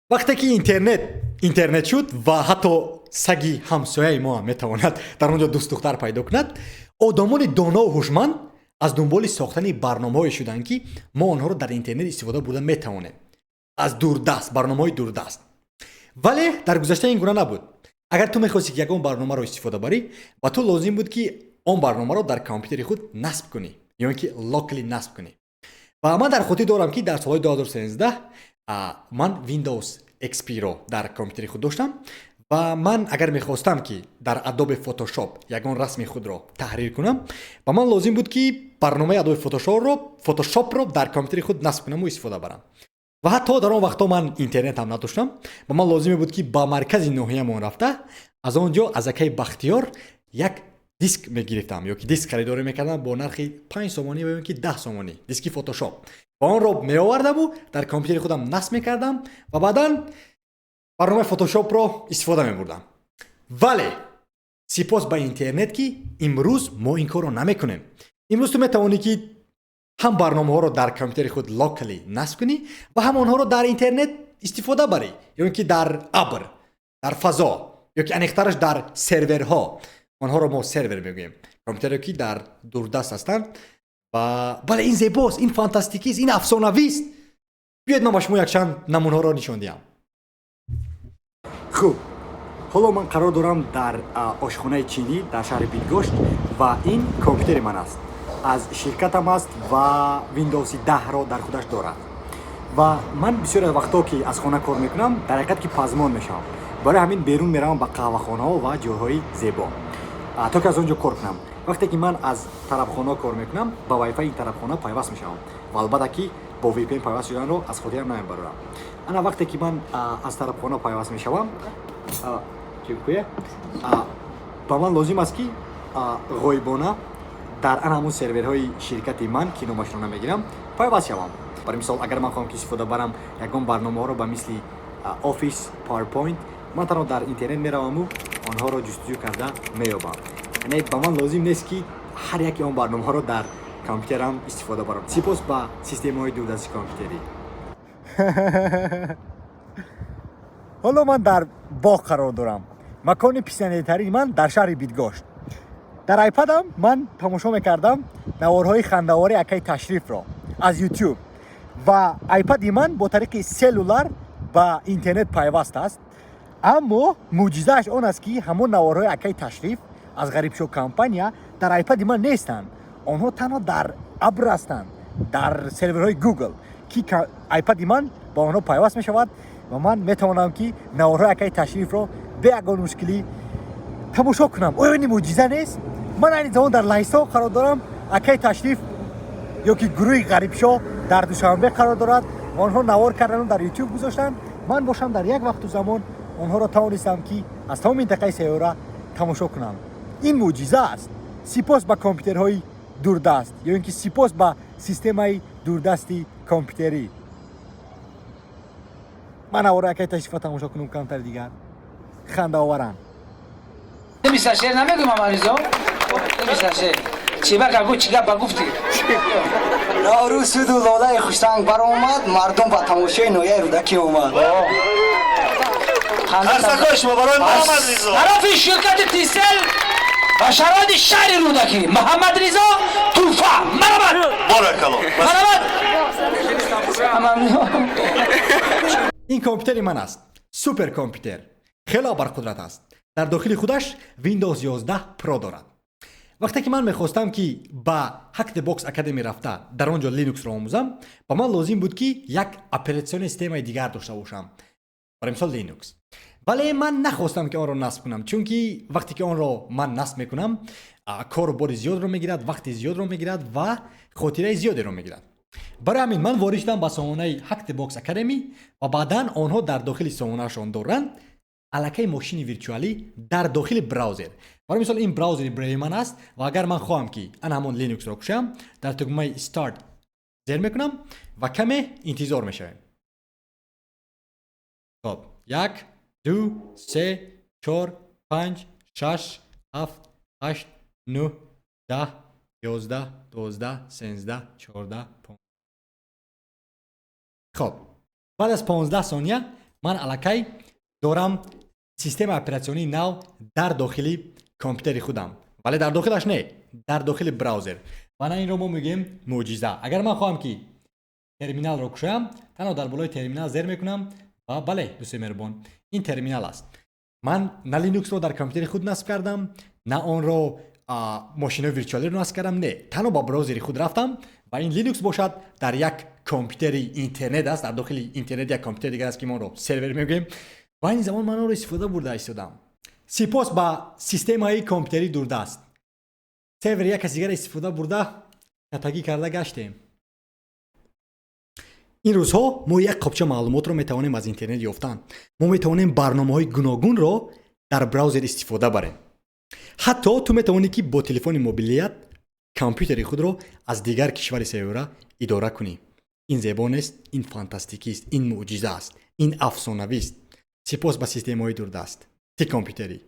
Вақте ки интернет интернет шуд ва ҳатто саги ҳамсояи мо ҳам метавонад дар он ҷо дӯстдухтар пайдо кунад, одамони донову ҳушманд аз дунболи сохтани барномаҳое шуданд, ки мо онҳоро дар интернет истифода бурда метавонем аз дурдаст, барномаҳои дурдаст. Вале дар гузашта ин гуна набуд. Агар ту мехости, ки ягон барномаро истифода барӣ, ба ту лозим буд, ки он барномаро дар компютери худ насб кунӣ ё ин ки locally насб кунӣ. Ва ман дар хотир дорам, ки дар солҳои 2013 ман Windows XP-ро дар компютери худ доштам ва ман агар мехостам, ки дар Adobe Photoshop ягон расми худро таҳрир кунам, ба ман лозим буд, ки барномаи Adobe Photoshop-ро дар компютери худ насб кунаму истифода барам. Ва ҳатто дар он вақтҳо ман интернет ҳам надоштам. Ба ман лозиме буд, ки ба маркази ноҳиямон рафта, аз он ҷо аз акаи Бахтиёр як диск мегирифтам ё ки диск харидорӣ мекардам бо нархи 5 сомонӣ ё ки 10 сомонӣ, диски Фотошоп, ва онро меовардаму дар компютери худам насб мекардам ва баъдан барномаи Фотошопро истифода мебурдам. Вале сипос ба интернет, ки имрӯз мо ин корро намекунем. Имрӯз ту метавонӣ, ки ҳам барномаҳоро дар компютери худ locally насб кунӣ ва ҳам онҳоро дар интернет истифода барӣ ё ин ки дар абр, дар фазо, ё ки аниқтараш дар серверҳо. Онҳоро мо сервер мегӯем, компютере, ки дар дурдаст ҳастанд. Ва бале, ин зебост, ин фантастикист, ин афсонавист. Биёед, ман ба шумо якчанд намунаҳоро нишон диҳам. Хуб, ҳоло ман қарор дорам дар ошхонаи чинӣ дар шаҳри Бидгошт ва ин компютери ман аст, аз ширкатам аст ва Windows 10-ро дар худаш дорад. Ва ман бисёре вақтҳо, ки аз хона кор мекунам, дар ҳақиқат ки пазмон мешавам. Барои ҳамин берун меравам ба қаҳвахонаҳо ва ҷойҳои зебо, то ки аз он ҷо кор кунам. Вақте ки ман аз тарабхона кор мекунам, ба вайфаи ин тарабхона пайваст мешавам ва албатта ки бо VPN пайваст шуданро аз хотирам намебарорам. Ана вақте ки ман аз тарабхона пайваст мешавам, ба ман лозим аст, ки ғоибона дар ан ҳамун серверҳои ширкати ман, ки номашро намегирам, пайваст шавам. Барои мисол, агар ман хоҳам, ки истифода барам ягон барномаҳоро ба мисли Office, PowerPoint, ман танҳо дар интернет мераваму онҳоро ҷустуҷӯ карда меёбам. Яъне ба ман лозим нест, ки ҳар яке он барномаҳоро дар компютерам истифода барам. Сипос ба системаҳои дурдасти компютерӣ. Ҳоло ман дар боғ қарор дорам, макони писандидатарини ман дар шаҳри Бидгошт. Дар айпадам ман тамошо мекардам наворҳои хандаворӣ акаи Ташрифро аз Ютуб ва айпади ман бо тариқи селлюлар ба интернет пайваст аст. Аммо мӯъҷизааш он аст, ки ҳамон наворҳои акаи Ташриф аз Ғарибшо компания дар айпади ман нестанд. Онҳо танҳо дар абр ҳастанд, дар серверҳои Google, ки айпади ман ба онҳо пайваст мешавад ва ман метавонам, ки наворҳои акаи Ташрифро бе ягон мушкилӣ тамошо кунам. Оё ин мӯъҷиза нест? Ман айни замон дар Лаҳистон қарор дорам, акаи Ташриф ё ки гурӯҳи Ғарибшо дар Душанбе қарор дорад ва онҳо навор кардану дар Ютуб гузоштанд. Ман бошам, дар як вақту замон онҳоро тавонистам, ки аз тамоми минтақаи сайёра тамошо кунам. Ин мӯъҷиза аст. Сипос ба компютерҳои дурдаст ё ин ки сипос ба системаи дурдасти компютерӣ. Ман навори акаи Ташрифа тамошо кунам камтар, дигар хандаоваранд. Миса шер намегӯй, Мамаризо, миса шер чӣ бака гу, чӣ гап ба гуфтӣ? Наврӯз шуду лолаи хушранг баромад, мардум ба тамошои ноҳияи Рӯдакӣ омад. Қарсакҳои шумо барои Муҳаммадризо. Тарафи ширкати Тисел ва шароити шаҳри Рӯдакӣ Муҳаммадризо туҳфа, марҳамат. Боракалло. Марҳамат. Ин компютери ман аст, супер компютер, хеле абарқудрат аст, дар дохили худаш Windows 11 Pro дорад. Вақте ки ман мехостам, ки ба Hack The Box Academy рафта, дар он ҷо Linux-ро омӯзам, ба ман лозим буд, ки як операционная системаи дигар дошта бошам, барои мисол Linux. Вале ман нахостам, ки онро насб кунам, чунки вақте ки онро ман насб мекунам, кору бори зиёдро мегирад, вақти зиёдро мегирад ва хотираи зиёдеро мегирад. Барои ҳамин ман ворид шудам ба сомонаи Hack The Box Academy ва баъдан онҳо дар дохили сомонаашон доранд аллакай мошини виртуалӣ дар дохили браузер. Барои мисол, ин браузери Brave ман аст ва агар ман хоҳам, ки ана ҳамон Linux-ро кушам, дар тугмаи Start зер мекунам ва каме интизор мешавем. Хоб, як, ду, се, чор, панҷ, шаш, ҳафт, ҳашт, нӯҳ, 10, 11, 12, 13, 14, 15. Хоб, баъд аз 15 сония Ман аллакай дорам системаи оператсионии нав дар дохили компютери худам, вале дар дохилаш не, дар дохили браузер. Ва на, инро мо мегӯем мӯъҷиза. Агар ман хоҳам, ки терминалро кушоям, танҳо дар болои терминал зер мекунам ва бале, дӯстои меҳрубон, ин терминал аст. Ман на Линуксро дар компютери худ насб кардам, на онро мошинои виртуалиро насб кардам, не, танҳо ба браузери худ рафтам ва ин Линукс бошад, дар як компютери интернет аст, дар дохили интернет як компютери дигар аст, ки мо онро сервер мегӯем, ва ин замон ман онро истифода бурда истодам. Сипос ба системаи компютерии дурдаст. Сервери як каси дигар истифода бурда, катагӣ карда гаштем. Ин рӯзҳо мо як қопча маълумотро метавонем аз интернет ёфтан. Мо метавонем барномаҳои гуногунро дар браузер истифода барем. Ҳатто ту метавонӣ, ки бо телефони мобилият компютери худро аз дигар кишвари сайёра идора кунӣ. Ин зебо нест? Ин фантастикист, ин мӯъҷиза аст, ин афсонавист. Сипос ба системаҳои дурдаст ти компютерӣ.